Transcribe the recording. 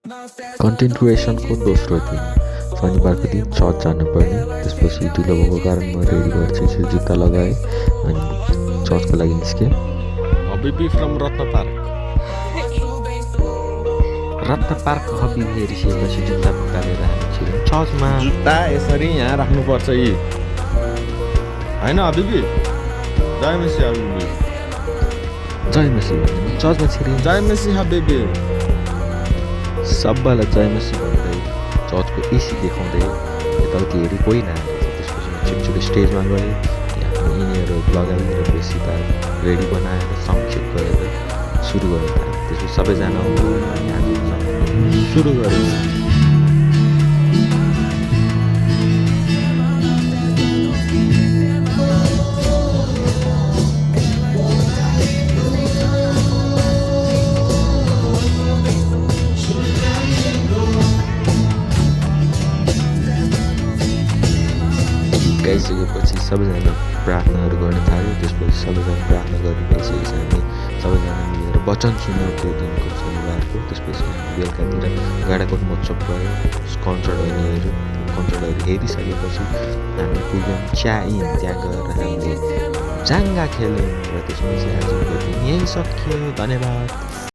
Content क्रिएसनको दोस्रो दिन शनिबारको दिन चर्च जानुपर्ने। त्यसपछि ढिलो भएको कारण म रेडी भएर चाहिँ जुत्ता लगाएँ अनि चर्चको लागि निस्केँ। हबिबी फ्रम रत्न पार्क हबी हेरिसकेपछि जुत्ता फुकालेर हामी छिर्यौँ चर्चमा। जुत्ता यसरी यहाँ राख्नुपर्छ यी होइन हबिबी। जय मेसी हबिबी, जय मेसी भन्ने चर्चमा छिर्यौँ। जय मेसी हबिबी। सबैलाई जय मेसी भन्दै चर्चको एसी देखाउँदै यताउति हेरी कोही नआएर त्यसपछि म छिटछिटो स्टेजमा गएँ। त्यहाँ यिनीहरू लगाएर बेसी त रेडी बनाएर साउन्ड गरेर सुरु गरेँ। त्यसपछि सबैजना सुरु गरेँ। गाइसकेपछि सबैजना प्रार्थनाहरू गर्न थाल्यो। त्यसपछि सबैजना प्रार्थना गरिसकेपछि हामी सबैजना मिलेर वचन सुन्यौँ त्यो दिनको शनिबारको। त्यसपछि हामी बेलुकातिर गाडाकोट महोत्सव गऱ्यौँ। कन्सर्टहरू हेरिसकेपछि हामी पुग्यौँ च्याइन। त्यहाँ गएर हामीले जाङ्गा खेल्यौँ र त्यसपछि आजको दिन यहीँ सक्यो। धन्यवाद।